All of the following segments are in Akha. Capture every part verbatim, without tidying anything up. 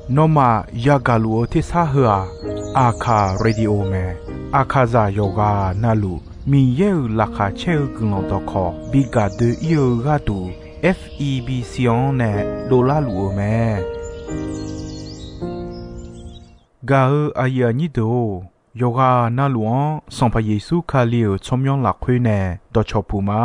Nawmaf yagaq luf-eu tersar heu-aq, Aqkaq Radio mae. Aqkaqzaq yawqghaq navluf Miqyaer-euq laqkhaq caer-eu guiqlanq dawqkawq bi gaq doe-ir-eu gharduq, F E B C-anr nae dovlar luf-eu mae. Gaq-eu aqyuif aqnyir deuq-or, yawqghaq navluf-anr Sanqpaq Yeqsur Kali-euq tsawrmyanr lafkhoer nae dawqcawq puq ma.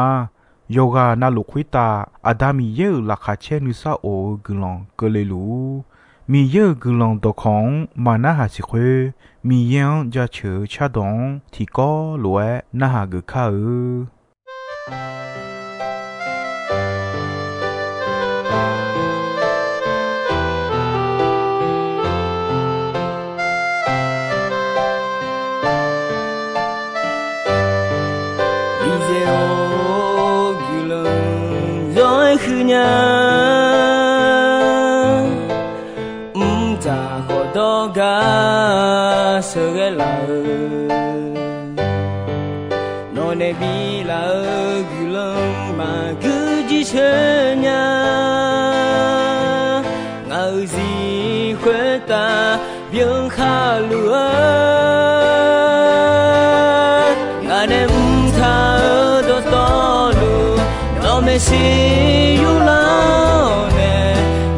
Yawqghaq navluf khoertav Aqda Miqyaer-euq laqkhaq caer nuisar of-eu guiqlanq keuvle luf-ur. Miqyaer-euq guiqlanq dawqkawq-anr maqnarhaq siq khoer, Miqyaer-anr jaceuq-eu cardawq-anr tiqkawv lof-aer narhaq geuf kar-eu. Miqyaer-or, guiqlanq zawr-aer huiq nya. Mqdzaq khawf dawr gar sheuqghae laf-eu, nawq nae biflaf-eu guiqlanq maqgui jircoer nya. Ngaq-euq zir khoertav byan khaluf-eu, ngaq nae mqtaq-eu dawqtawvluf, nawq maeqshi yurlar-awr nae,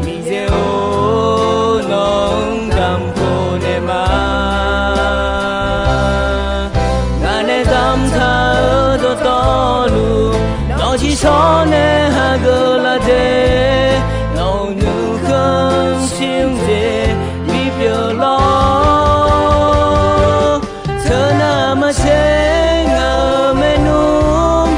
Miqyaer-or, nawq-anr damq khof naeq ma. Ngaq nae damqtaq-eu dawqtawvluf, nawq ciqshawr nae hageuf laf de, nawq-euq nuikhanr shir-anr jeq bipyeuf lawr. Teunav maqtser ngaq-euq maernmr,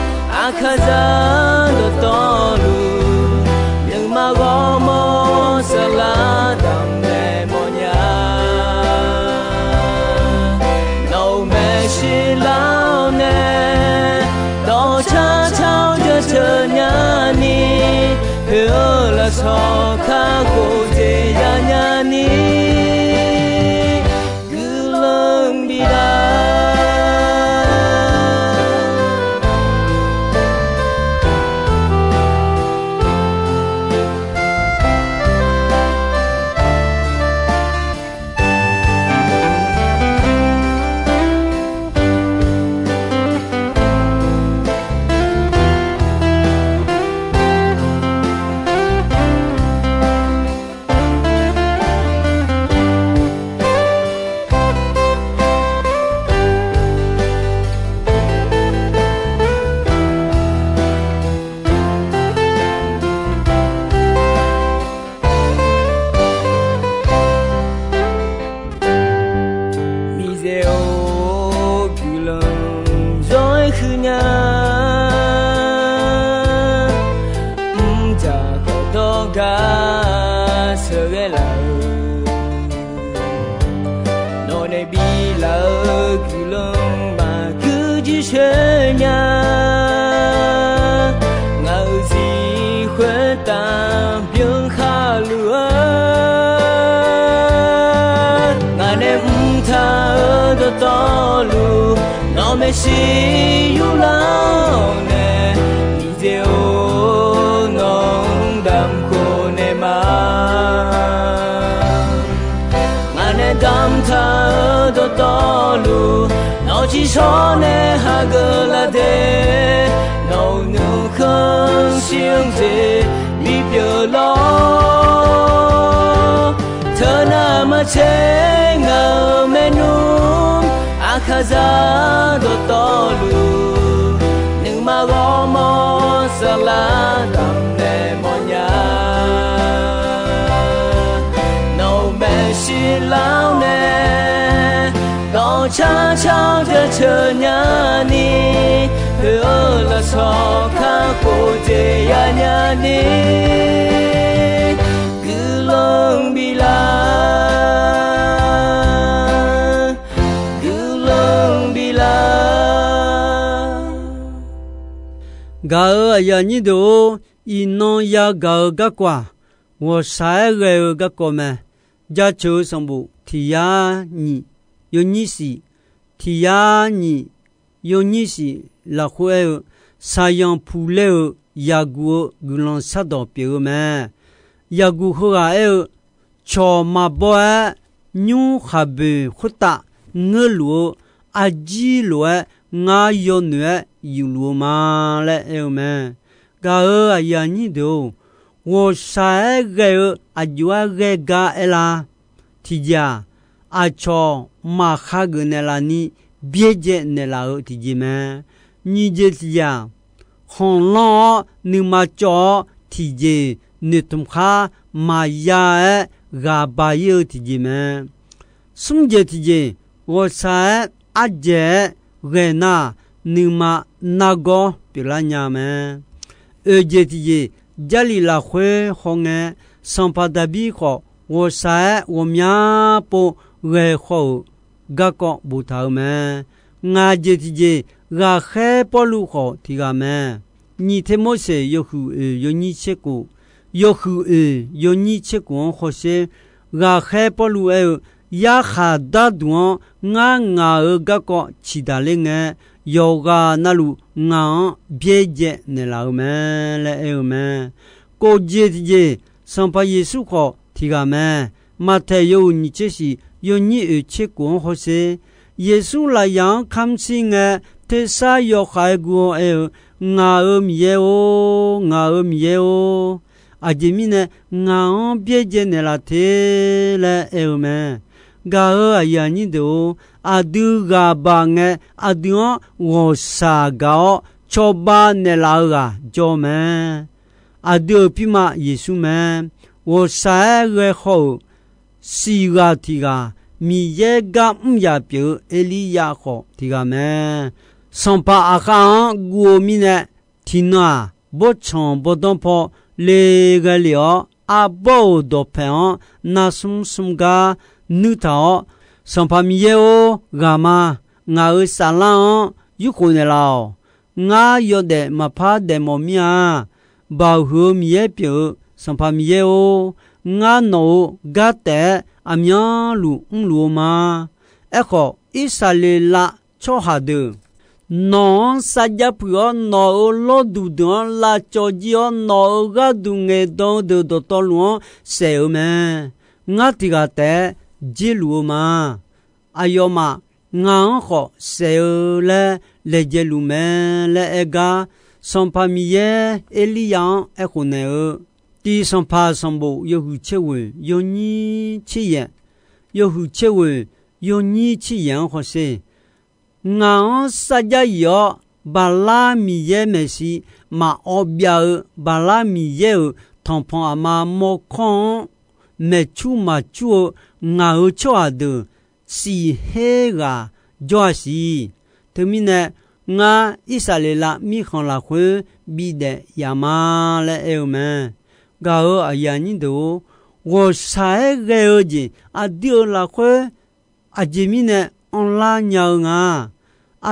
Aqkaqzaq dawqtawvluf, nuima ghawrmawr saflar damq naeq mawrnya. Nawq-euq maeqshi lar-awr nae, dawqcar car-awr jaceuq nyani, poeq-eu lafsawq kakhof jeq yanya ni, guiqlanq biflaf. Miqyaer-or, guiqlanq zawr-aer huiqnya. Mqdzaq khawf dawr gar sheuqghae laf-eu, nawq nae biflaf-eu guiqlanq maqgui jircoer nya. Ngaq-euq zir khoertav byan khaluf-eu, ngaq nae mqtaq-eu dawqtawvluf, nawq maeqshi yurlar-awr nae, Miqyaer-or, nawq-anr damq khof naeq ma. Ngaq nae damqtaq-eu dawqtawvluf, nawq ciqshawr nae hageuf laf de, nawq-euq nuikhanr shir-anr jeq bipyeuf lawr. Teunav maqtser ngaq-euq maernmr, Aqkaqzaq dawqtawvluf, nuima ghawrmawr saflar damq naeq mawrnya. Nawq-euq maeqshi lar-awr nae, dawqcar car-awr jaceuq nyani, poeq-eu lafsawq kakhof jeq yanya ni, guiqlanq biflaf, guiqlanq biflaf. Gaq-euq aqyuif aqnyir deuq-or, iqnan yagaq-eu garkawv-aq, ghawqshaq-aer ghae-eu garkawv mae. Jaceuq-eu sanqbof tiq yar nyiq yawnyir shif, tiq yar nyiq yawnyir shif lafkhoer aer-eu, shaqzanq puq laer-eu yaqguq-eu guiqlanq shardawq pyeuf-eu mae. Yaqguq heughaq aer-eu, cawq maqbaw-aer nymr khaqboeq khoertav ngeurluf-eu arjir lof-aer ngar yawnoeq-aer yufluf-eu ma laer aer-eu mae. Gaq-euq aqyuif aqnyir deuq-or, ghawqshaq-aer ghae-eu aqjox-aer ghae gar aerlar, tiqjeq-aq, aqcawq maqkhageuf naeqlaf ni byaerdzae naeqlaf-eu tiqjeq mae. Nyiq jeq tiqjeq-aq, khanqlanr-awr nuima cawv-awr tiqjeq noeqtmq khar maqya-aer ghaq ba ir-eu tiqjeq mae. Smr jeq tiqjeq, ghawqshaq-aer ardzaeq-aer ghae nar, nuima nargawr pyeuflar nya mae. Oeq jeq tiqjeq, Jarlif lafkhoer hawngae, sanqpaq Daqbir khawf ghawqshaq-aer ghawqmya pov ghae khawf-euq garkawv boftaq-euq mae. Ngaq jeq tiqjeq, ghaqkhaer Pawrluv khawf tiq ghaq mae. Nyiq Termorseq yawhuiq oeq yawnyir tser khof, yawhuiq oeq yawnyir tser khof-anr hawsher, ghaqkhaer Pawrluv aer-eu, yarkhaq darduq-anr ngar ngaq-euq garkawv ciqdaq ler ngae, yawqghaq navluf ngaq-anr byaerdzae naeqlaf-eu mae laer aer-eu mae. Kof jeq tiqjeq, Sanqpaq Yeqsur khawf tiq ghaq mae. Maqtaeq yawhuiq nyiq tser shif yawnyir oeq tser khof-anr hawsher, Yeqsur lafyaq-anr kamr shir ngae, tersar yawkhav-aer guv-awr aer-eu, Ngaq-euq Miqyaer-or, ngaq-euq Miqyaer-or, aqjeq mirnae ngaq-anr byaerdzae naeqlaf te laer aer-eu mae. Gaq-euq aqyuif aqnyir deuq-or, aqdui ghaq baq ngae, aqdui-anr ghawqshaq gaq-awr cawba naeqlaf-eu ghaq jawr mae. Aqdui-euq pirma Yeqsur mae. Ghawqshaq-aer ghae haw-euq siq ghaq tiq ghaq, Miqyaer gar mr yaq pyeuf-eu Erliryav khawf tiq ghaq mae. Sanqpaq Aqkhav-anr guv-eu mirnae, tiqnan-aq, bawrtsanq bawrdanr paw le ghae lef-awr, arbawr-euq dawqpaeq-anr nar smr smr gar nuir taq-awr, Sanqpaq Miqyaer-or, ghaq ma. Ngaq-euq saflar-anr yurkhof naeqlaf-awq. Ngar yawdaef maqpar daefmawf mir-a. Baoq huiq-eu Miqyaer pyeuf-eu Sanqpaq Miqyaer-or, ngar nawq-euq gar taef-aer aqmyanluf mrluf-eu ma. Aerkhawf, Irsaqleqlav tsawrhaq deuq, nawq-anr sarjax puiq-awr, nawq-euq lawrduq deuq-anr lavcawv jir-awr, nawq-euq gharduq ngaeqdan-eu deuq dawqtawvluf-anr saef-eu mae. Ngar tiq ghaq taef-aer dzer luf-eu ma. Aqyawfmaf ngaq-anr khawf saef-eu laer laejae luf mae laer aer gar, Sanqpaq Miqyaer Erliryav-anr aerkhof naeq-eu, tiq Sanqpaq sanqbof yawhuiq tser ghoeq yawnyir tser yaef, yawhuiq tser ghoeq yawnyir tser yaef-anr hawsher. Ngaq-anr sarjax yif-awr, Baqlar miqyaer maeqshi maqawv byav-eu Baqlar miqyaer-euq tanqpanq aqma mawrkawr-anr maeqcur maqcur-eu ngaq-euq tsawrhaq deuq shif her ghaq jawr-a siq. Teumirnae, ngar Irsaqleqlav mirkhanq lafkhoer bidaef yaf ma laer aer-eu mae. Gaq-euq aqyuif aqnyir deuq-or, ghawqshaq-aer ghae-eu jeq aqdui-euq lafkhoer aqjeq mirnae anrlar nya-eu nga.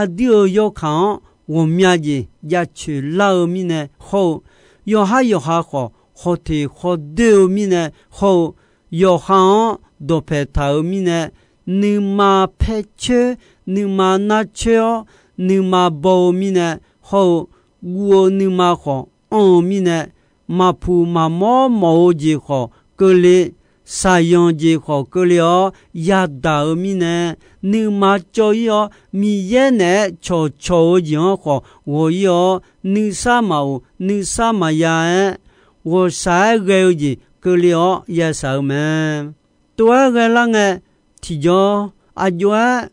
Aqdui-euq yawkaq-anr ghawqmya jeq jaceuq lar-eu mirnae hawr-eu, yawqhar yawqha khawf khawf teq khawf doer-eu mirnae hawr-eu, yawqha-anr dawqpaeq taq-euq mirnae, nuima paer coer, nuima nar coer-awr, nuima baw-eu mirnae hawr-eu, guv-eu nuima khawf anr-eu mirnae, maqpuq maqmawr mawf-eu jeq khawf keuvle, shaqyanq jeq khawf keuvle-awr yadaq-eu mirnae, nuima cawv ir-awr Miqyaer naeq-aer cawqcawq-eu jeq-anr khawf ghawq ir-awr, nuisar maqoq nuisar maqya-aer, ghawqshaq-aer ghae-eu jeq keuvle-awr yashaq-eu mae. Tov-aer ghae lar ngae, tiqjawr aqjox-aer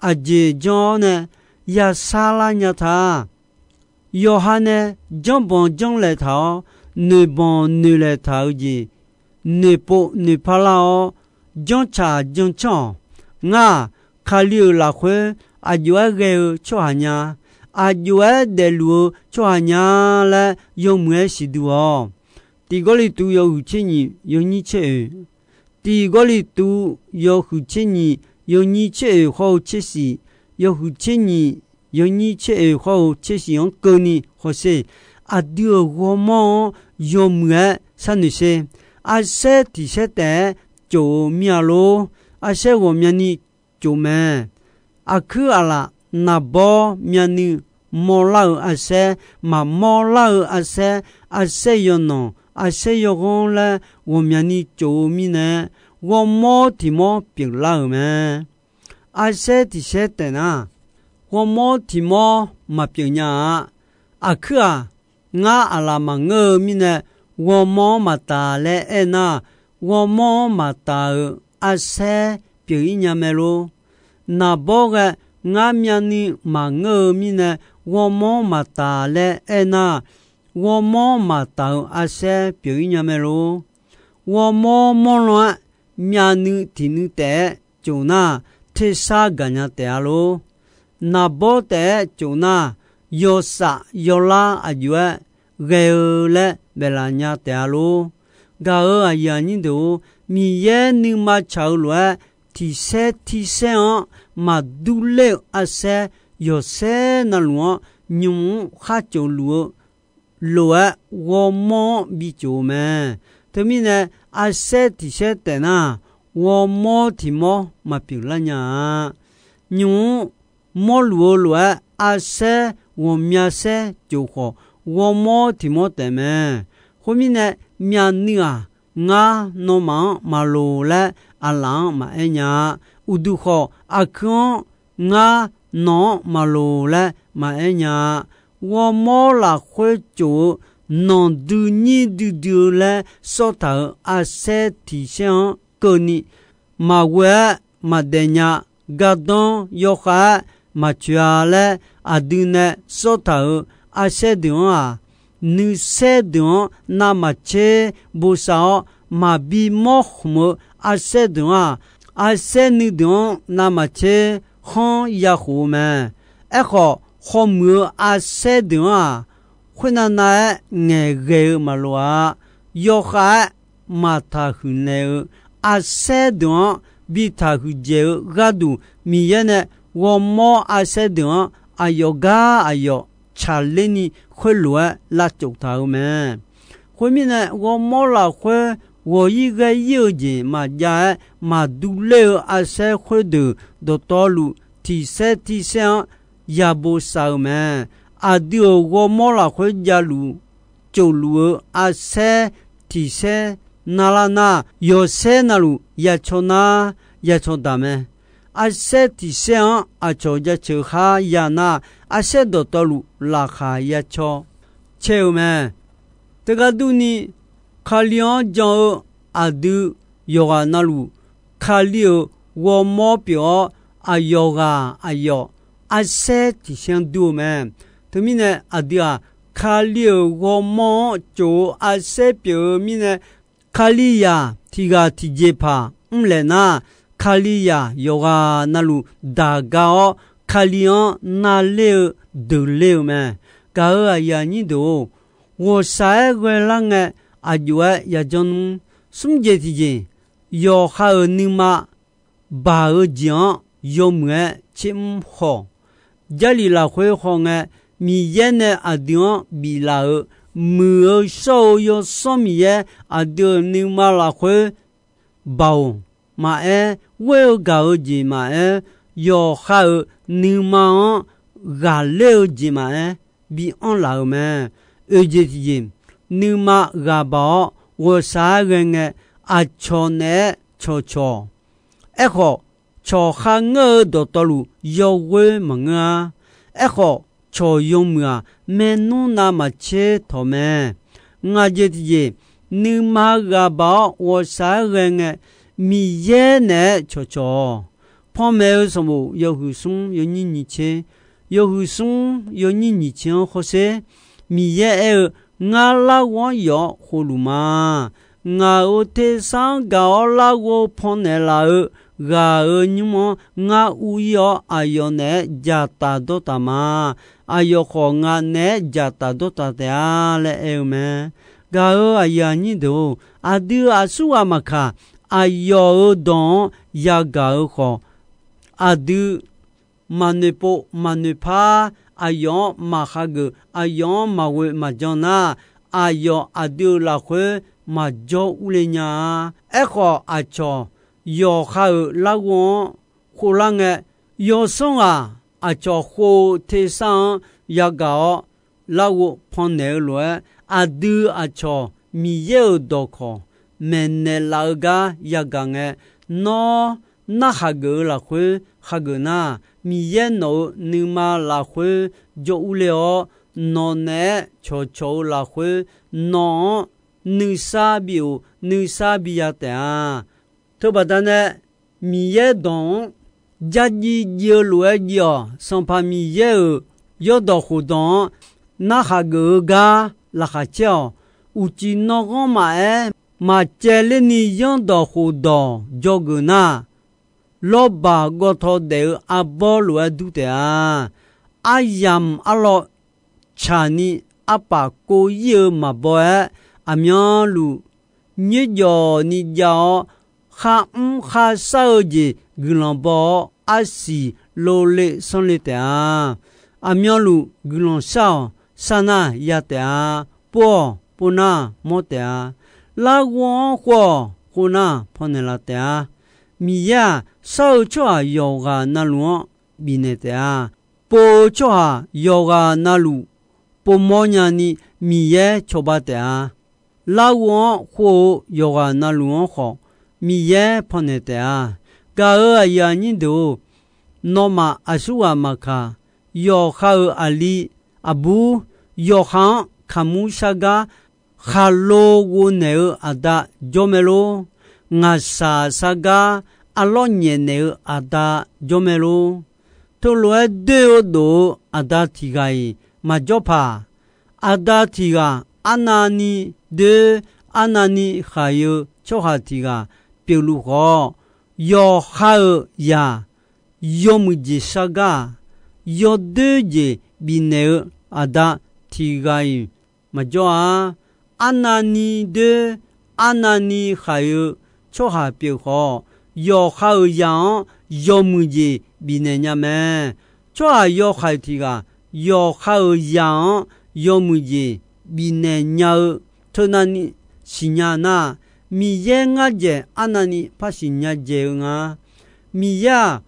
aqjeq janr-awr nae yashar lar nya ta. Yawqha nae janrbanq janrlaeq taq-awr, noeqbanq noeqlaeq taq-eu jeq noeqpov noeqpar lar-awr, janrtsaq janrcanr-awq. Ngar-aq, Kali-euq lafkhoer aqjox-aer ghae-eu tsawrhaq nya, aqjox-aer daefluf-eu tsawrhaq nya laer yawmuiq-aer siqduq-awq. Tiq Gawrliqtu yawhuiq tser nyiq yawnyir tser oeq, Tiq Gawrliqtu yawhuiq tser nyiq yawnyir tser oeq hawr-eu tser shif, yawhuiq tser nyiq yawnyir tser oeq hawr-eu tser shif-anr keuvni hawsher. Aqdui-euq ghawrmawr-anr yawmuiq-aer sharnoeq sher. Arsaer tiq saer taef-aer cof-eu mir-a lor. Arsaer ghawqmyani cof mae. Aqkuir aqlaf naqbawr myavnuiv mawrlar-eu arsaer, maqmawrlar-eu arsaer, arsaer yawnanq arsaer yawghanr laer ghawqmyani tsof-eu mirnae, ghawrmawr tiq mawr pyeuflar-euq mae. Arsaer tiq saer taef nar, ghawrmawr tiq mawr maqpyeuf nya-a. Aqkuir-aq, ngar aqlaf maqngeur-eu mirnae, ghawrmawr-anr maqtaf laer aernar, ghawrmawr-anr maqtaf-euq arsaer pyeuf-ir nya mae lor. Naqbawr ghae ngar myavnuiv maqngeur-eu mirnae, ghawrmawr-anr maqtaf laer aernar, ghawrmawr-anr maqtaf-euq arsaer pyeuf-ir nya mae lor. Ghawrmawr mawr lan-aer myavnuiv tiq nuiv taef-aer tsof nar, tersar gaqnya taef-a lor. Naqbawr taef-aer tsof nar, yawsaf yawlar aqjox-aer ghae-eu laer baeflaf nya taef-a lor. Gaq-euq aqyuif aqnyir deuq-or, Miqyaer nuima tsaq-eu lof-aer, tiq saer tir saer-anr maqdur ler-eu arsaer, yawqsaer navluf-anr nymq-mr khar tsof luf-eu lof-aer ghawrmawr-anr bitsof-eu mae. Teumirnae, arsaer tiq saer taef nar, ghawrmawr tiq mawr maqpyeuf lar nya-a. Nymq-mr mawrluf-eu lof-aer, arsaer ghawqmya saer tsof khawf, ghawrmawr tiq mawr taef mae. Khoermirnae, myavnuiv-aq, ngar nawmaf-anr maqloq laer aqlaf-anr maqaer nya-a. Uqduq khawf, aqkuir-anr ngar nawq-anr maqloq laer maqaer nya-a. Ghawrmawr lafkhoer tsof-eu nanqdui nyir duidui-eu laer sawrtaq-euq arsaer tiq saer-anr keuvni, maqghoe-aer maqdaef nya, gardanr yawkhav-aer maqcoeq-a laer, aqdui nae sawrtaq-euq arsaer deuq-anr-aq, nuisaer deuq-anr navmaqtser bosav-awr maqbi mawr khmq-eu arsaer deuq-anr-aq, arsaer nuideuq-anr navmaqtser khanr yakhof-eu mae. Aerkhawf, khawr muiq-eu arsaer deuq-anr-aq, khoernav nav-aer ngaeqghae-eu maqloq-a. Yawkhav-aer maqtaqhuiq naeq-eu arsaer deuq-anr bi taqhuiq dzaeq-eu gharduq, Miqyaer nae ghawrmawr arsaer deuq-anr aqyawf gar aqyawf tsaqler ni khoerlof-aer lavtsof taq-euq mae. Khoermirnae, ghawrmawr lafkhoer ghawq-ir ghae-ir-eu jeq maqjav-aer maqdur ler-eu arsaer khoerdeuq dawqtawvluf tiq saer tiv saer-anr yabosav-eu mae. Aqdui-euq ghawrmawr lafkhoer javluf tsofluf-eu arsaer tiq saer narlar nar, yawqsaer navluf yacaw nar yacaw daq mae. Arsaer tiq saer-anr aqcawq jaceuq khar ya nar, arsaer dawqtawvluf laqkhaq yacaw caer-eu mae. Teugar durni, Kali-anr jan-eu aqdui yawqghaq navluf, Kali-euq ghawrmawr pyeuf-awr, aqyawf ghaq aqyawf arsaer tiq saer-anr dur-eu mae. Teumirnae aqdui-aq, Kali-euq ghawrmawr-anr tsof-eu arsaer pyeuf-eu mirnae, Kalizaq tiq ghaq tiqjeqpaq mrlaeq nar, Kalizaq yawqghaq navluf daq ga-awr, Kali-anr narler-eu deuqler-eu mae. Gaq-euq aqyuif aqnyir deuq-or, ghawqshaq-aer ghaelar ngae, aqjox-aer yajanr nmr. Smr jeq tiqjeq, yawqha-euq nuima baq-eu jeq-anr yawmuiq-aer tsermr haw. Jarlif lafkhoer hawngae, Miqyaer nae aqdui-anr biflaf-euq muiq-eu shawr-eu Yawsanr Miqyaer aqdui-euq nuima lafkhoer baoq maqaer, ghoer-eu gaq-eu jeq maqaer, yawqha-euq nuima-anr ghaqler-eu jeq maqaer, bi anrlaf-euq mae. Oeq jeq tiqjeq, nuima ghaq baq-awr ghawqshaq-aer ghae ngae, aqcawq naeq-aer cawqcawq. Aerkhawf, cawq kharngeur-eu dawqtawvluf yawghoer maqngeur-a. Aerkhawf, cawq yawmuiq-aq, maernmr navmaqtser tawq mae. Ngaq jeq tiqjeq, nuima ghaq baq-awr ghawqshaq-aer ghae ngae, Miqyaer naeq-aer cawqcawq-awq. Panmaeq-eu sanqbof yawhuiq smr yawnyir nyiq tser, yawhuiq smr yawnyir nyiq tser-anr hawsher. Miqyaer aer-eu, Ngar larghov-anr yawf-awr khovluf ma. Ngaq-euq tersar-anr gaq-awr larghov pannaeq laf-eu ghaq-euq nymr-anr ngar ur-ir-awr, aqyawf naeq-aer dzaqtaf dawrtaf ma. Aqyawf khawf, ngaq naeq-aer dzaqtaf dawrtaf taef-a laer aer-eu mae. Gaq-euq aqyuif aqnyir deuq-or, aqdui aqsurghaq maqkaq, aqyawf-euq dawq-anr yagaq-eu khawf, aqdui maqnoeqpov maqnoeqpar, aqyawf-anr maqhageuf, aqyawf-anr maqghoe maqjan nar, aqyawf aqdui-euq lafkhoer maqjawr urle nya-a. Aerkhawf, aqcawq yawqha-euq larghov-anr khovlar ngae, yawsanr ghaq aqcawq khov-eu tersar-anr yagaq-awr larghov pannaeq-eu lof-aer, aqdui aqcawq Miqyaer-euq dawqkawq maeqnaeq laf-eu gar yagaq ngae, nawr narhaq geuf-eu lafkhoer hageuf nar, Miqyaer nawq-euq nuima lafkhoer jawr urler-awr, nawq naeq-aer cawqcawq-eu lafkhoer nawq-anr nuisar bi of, nuisar bi ya taef-a. Teubaqda nae, Miqyaer dawq-anr jar jiv jiv-eu lof-aer jiv-awq. Sanqpaq Miqyaer-euq yawrdawq khofdawq-anr narhaq geuf-eu gar laqkhaq caer-awq. Uqcif nanghanr maqaer, maqcaevler ni yanrdawq khofdawq dzawgeuf nar, lawrbaq gawtaw daef-eu arbawr lof-aer dur taef-a. Aryamq arlawr tsaqni arpaf kov ir-eu maqbaw-aer, aqmyanluf nyoerjawf ni jav-awr, kharmr kharshar-eu jeq guiqlanq baw-awr, arsiq lov le sanr le taef-a. Aqmyanluf guiqlanq shar-awq, sar nar ya taef-a. Pov-awq, pov nar mawr taef-a. Larghov-anr khov-awq, khov nar pawnaeq laf taef-a. Miqyaer-aq, shar-eu tsawrhaq yawqghaq navluf-anr bifnaeq taef-a. Pov-eu tsawrhaq yawqghaq navluf povmawr nyani Miqyaer cawba taef-a. Larghov-anr khov-eu yawqghaq navluf-anr khawf, Miqyaer pawnaeq taef-a. Gaq-euq aqyuif aqnyir deuq-or, nawmaf aqsurghaq maqkaq, yawqha-euq aqli aqbur, yawqha-anr kaqmur shar gar, khaqlo ghovnaeq-eu aqda jawr mae lor. Ngaqshaq shar gar arlawr nyaefnaeq-eu aqda jawr mae lor. Teulof-aer doer-eu dof-eu aqda tiq ghaq-iq maqjawr paq. Aqda tiq ghaq arnavni doer, arnavni khaq-eu tsawrhaq tiq ghaq pyeufluf khawf, yawqha-euq zaq yawmuiq jeq shar gar-aq, yawdoer jeq bifnaeq-eu aqda tiq ghaq-iq maqjawr-a. Arnavni doer, arnavni khaq-eu tsawrhaq pyeuf khawf, yawqha-euq zaq-anr yawmuiq jeq bifnaeq nya mae. Tsawrhaq yawhaiq tiq ghaq yawqha-euq zaq-anr yawmuiq jeq bifnaeq nya-eu teunavni siqnya nar, Miqyaer ngar dzaeq arnavni par siqnya dzaeq-eu nga. Miqyaer-aq,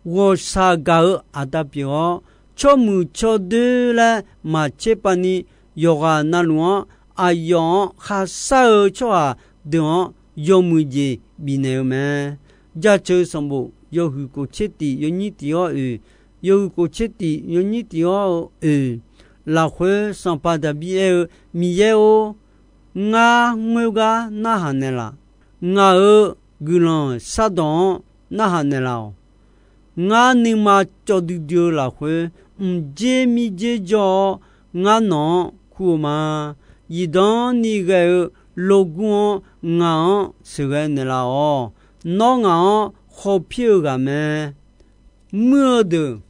ghawqshaq gaq-eu aqda pyeuf-awr, tsawrmuiq tsawrdoer laer maqtser pav ni, yawqghaq navluf-anr aqyawf-anr kharshar-eu tsawrhaq deuq-anr yawmuiq jeq bifnaeq-eu mae. Jaceuq sanqbof yawhuiq kof tser tif yawnyir tif-awr oeq, yawhuiq kof tser tif yawnyir tif-awr-eu oeq lafkhoer Sanqpaq Daqbir aer-eu, Miqyaer-or, ngar ngoergar narhaq naeqlaf. Ngaq-euq guiqlanq shardawq-anr narhaq naeqlaf-awq. Ngar nuima cawv duidui-eu lafkhoer, mqdzer mirdzer jawr-awr ngar nawq-anr kur-eu ma. Zifdan ni ghae-eu logur-anr ngaq-anr sheuqghae naeqlaf-awq. Nawr ngaq-anr khawpir-eu ghaq mae. Muir-eu deuq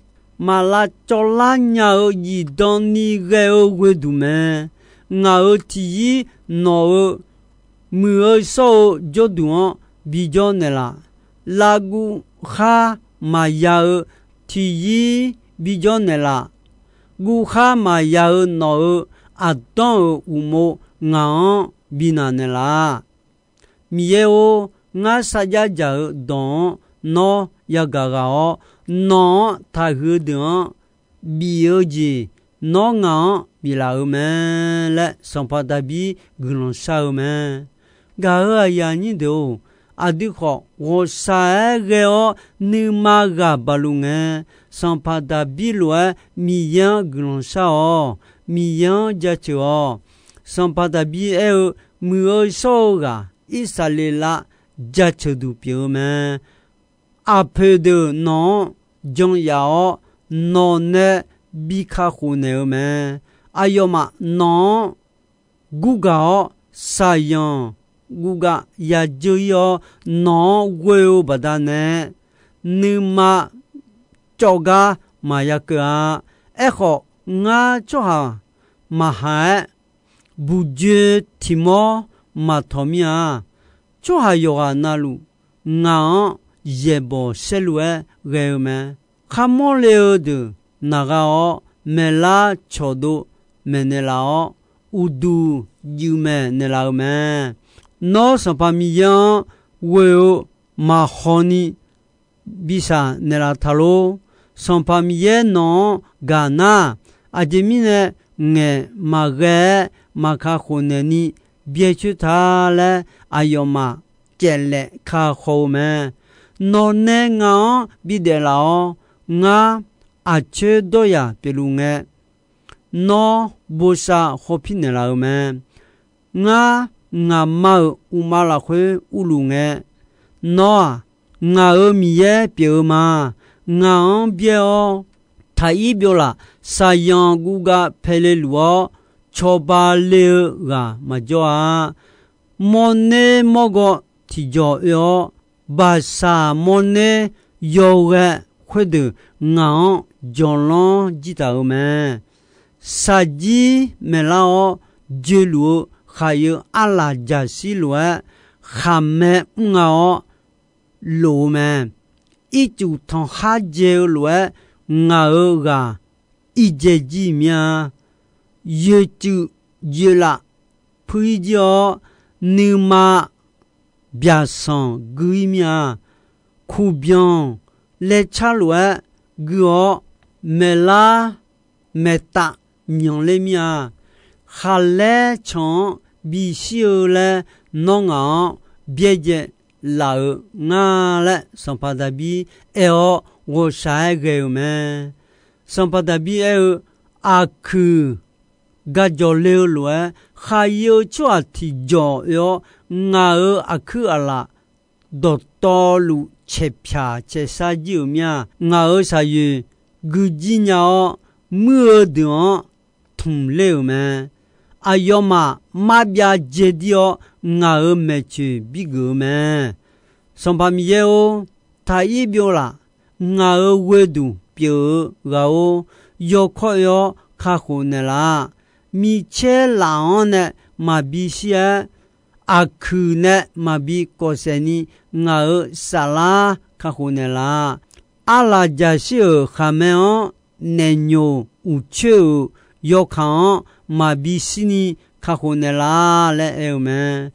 maq lavcawv lar nya-eu zifdan ni ghae-eu ghoeduq mae. Ngaq-euq tiqyir nawq-euq muiq-eu shawr-eu jawrduq-anr bijawr naeqlaf. Lavguv khar maqya-eu tiqyir bijawr naeqlaf. Guvkhar maqya-eu nawq-euq aqdanr-euq uqmov ngaq-anr binaq naeqlaf. Miqyaer-or, ngar sarjax dzaq-eu dawq-anr nawr yagaq ghaq-awr, nawq-anr taqhuiq-eu deuq-anr bif-eu jeq nawr ngaq-anr biflaf-eu mae laer Sanqpaq Daqbir guiqlanq shar-eu mae. Gaq-euq aqyuif aqnyir deuq-or, aqdui khawf ghawqshaq-aer ghae-awr nuima ghaq baqluf ngae, Sanqpaq Daqbir lof-aer Miqyaer-anr guiqlanq shar-awq. Miqyaer-anr jaceuq-awq. Sanqpaq Daqbir aer-eu, muiq-eu shawr-eu ghaq Irsaqleqlav jaceuq duq pyeuf-eu mae. Aqpoeq deuq nawq-anr jan yaf-awr, nawq nae bi kakhof naeq-eu mae. Aqyawfmaf nawq-anr gurgaq-awr, saqyanq guvgav yadzeur ir-awr, nawq-anr ghoe-eu baqdanae, nuima cawv gar maqya keuv-a. Aerkhawf, ngar tsawrhaq maqhaq-aer, buqjoe tiqmawr maqtawq mir-a. Tsawrhaq yawqghaq navluf, ngaq-anr yaeqbawq saerlu-aer ghae-eu mae. Kharmawr le-eu deuq naqgha-awr, maeqlar cawqdov maeqnaeq laf-awr, uqduq juif maeqnaeq laf-eu mae. Nawr Sanqpaq Miqyaer-anr ghoe-eu maqhaw-ni bi shaq naeqlaf taq lor. Sanqpaq Miqyaer nawq-anr gaq nar, aqjeq mirnae ngaeq maqghae-aer maqkakhof naeq ni byaecoer ta laer aqyawfmaf caeflaef kakhaw-eu mae. Nawqnae ngaq-anr bidaef laf-awr, ngar aqcoer dawryaq pyeufluf ngae, nawr bosav khawpir naeqlaf-eu mae. Ngar ngaqma-euq uqma lafkhoer urluf ngae, nawr-aq, ngaq-euq Miqyaer pyeuf-eu ma. Ngaq-anr byaer-awr, taq ir byov laf. Saqyanq guvgav paele luf-awr, cawba le-eu ghaq maqjawr-a. Mawrner mawrgawv tiqjawq oe-awr, baqsaq mawrner yawghae khoerdeuq ngaq-anr jawqlanr jir taq-euq mae. Shaqjir maeqlar-awr joeluf-eu khaqyeu arlaq jaqshir lof-aer, khaqmae mrnga-awr lof-eu mae. Ircuf tanqkhar dzae-eu lof-aer, ngaq-euq ghaq irjae jir mir-a. Yoeqcuif yoeqlaf puir jir-awr, nuima byaqsanq gui-ir mir-a. Kuqbyanq laecar lof-aer gui-awr, maeqlar maeqtav myanqler mir-a. Khaqlaer canq-anr bishir-eu laer nawr ngaq-anr byaerdzae laf-eu nga laer, sanqpaq Daqbir aer-awr ghawqshaq-aer ghae-euq mae. Sanqpaq Daqbir aer-eu, aqkuiq gajawq le-eu lof-aer, khaqyeu tsawrhaq tiqjawq oe-awr, ngaq-euq aqkuir aqlaf dawqtawvluf caeqpyaq caeqshar jir-euq mir-a. Ngaq-euq shaqyoeq gui jir nya-awr, muir-eu deuq-anr tmq ler-euq mae. Aqyawfmaf marbyav dzae dir-awr, ngaq-euq maeqtsoeq birgeuf-eu mae. Sanqpaq Miqyaer-or, taq ir byov laf. Ngaq-euq ghoeduq pyeuf-eu ghaq-or, yawkawr oe-awr kakhof naeqlaf. Micaer laf-anr nae maqbi shir-aer, aqkuiq nae maqbi kawvsaef ni, ngaq-euq saflar kakhof naeqlaf. Arlaq jaqshir-euq khaqmae-anr naeqnyoq uqcoer-euq yawkaq-anr maqbi shir ni kakhof naeqlaf laer aer-eu mae.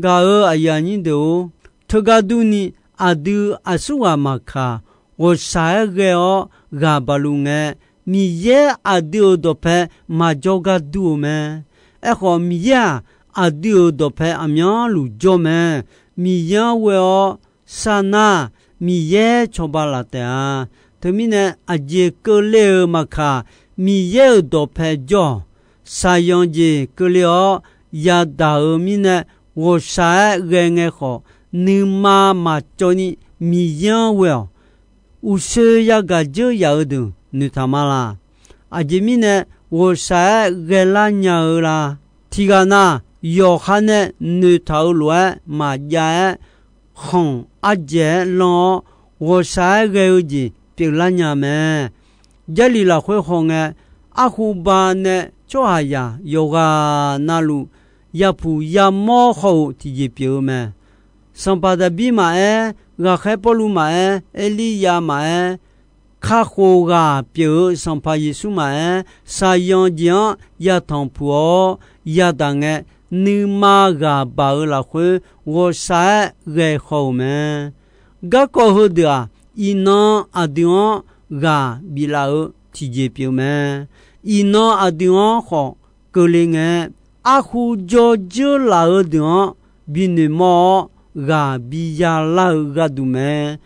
Gaq-euq aqyuif aqnyir deuq-or, teugar durni aqdui aqsurghaq maqkaq, ghawqshaq-aer ghae-awr ghaq baq luf ngae, Miqyaer aqdui-euq dawqpae maqjawr gar dur-eu mae. Aerkhawf, Miqyaer-aq, aqdui-euq dawqpae aqmyanluf jawr mae. Miqyaer-anr ghoe-awr sar nar, Miqyaer cawba laf taef-a. Teumirnae, aqjeq keuvle-euq maqkaq, Miqyaer-euq dawqpae jawr-awq. Saqyanq jeq keuvle-awr yadaq-euq mirnae, ghawqshaq-aer ghae ngae khawf, nuima maqcawv ni Miqyaer-anr ghoe-awq. Uqshoe yagaq dzeur yaf-eu deuq noeqtaq ma laq. Aqjeq mirnae ghawqshaq-aer ghaelar nya-eu la? Tiqghaq na, yawqha nae noeqtaq-eu lof-aer maqjav-aer, khanq ardzaeq-aer lanr-awr, ghawqshaq-aer ghae-eu jeq pyeuflar nya mae. Jarlif lafkhoer hawngae, arkhuba nae tsawrhaqzaq yawqghaq navluf yapuq yamawr haw-euq tiqjeq pyeuf-eu mae. Sanqpaq Daqbir maqaer, ghaqkhaer Pawrluv maqaer, Erliryav maqaer, kakhof ghaq pyeuf-eu Sanqpaq Yeqsur maqaer, saqyanq jeq-anr yatanq puq-awr yadaq ngae, nuima ghaq baq-eu lafkhoer ghawqshaq-aer ghae haw-euq mae. Garkawv heudeuq-aq, iqnan aqdui-anr ghaq biflaf-eu tiqjeq pyeuf mae. Iqnan aqdui-anr khawf keuvle ngae, arkhu jawr dzeur laf-eu deuq-anr binoeq mawr-awr, ghaq biya lar-eu gharduq mae.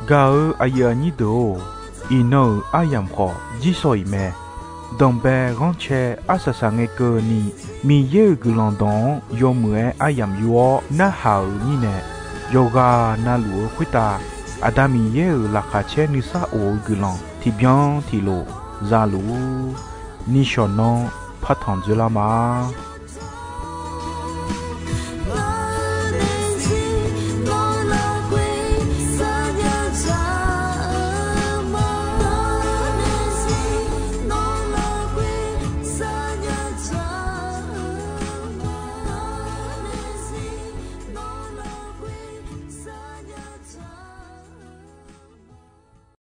Gaq-eu aqyuif aqnyir deuq-or, iqnan-euq aryamq khawf jirsawq iq mae. Danqbae ghanrcae arsaq saqngae keuvni, Miqyaer-euq guiqlanq dawq-anr yawmuiq-aer aryamq yor-awr narhaq-euq mirnae, yawqghaq navluf-eu khoertav Aqda Miqyaer-euq laqkhaq caer nuisar of-eu guiqlanq tiqbyan tiqlof za luf-ur. Nishawq nanr partanq dzoerlar ma.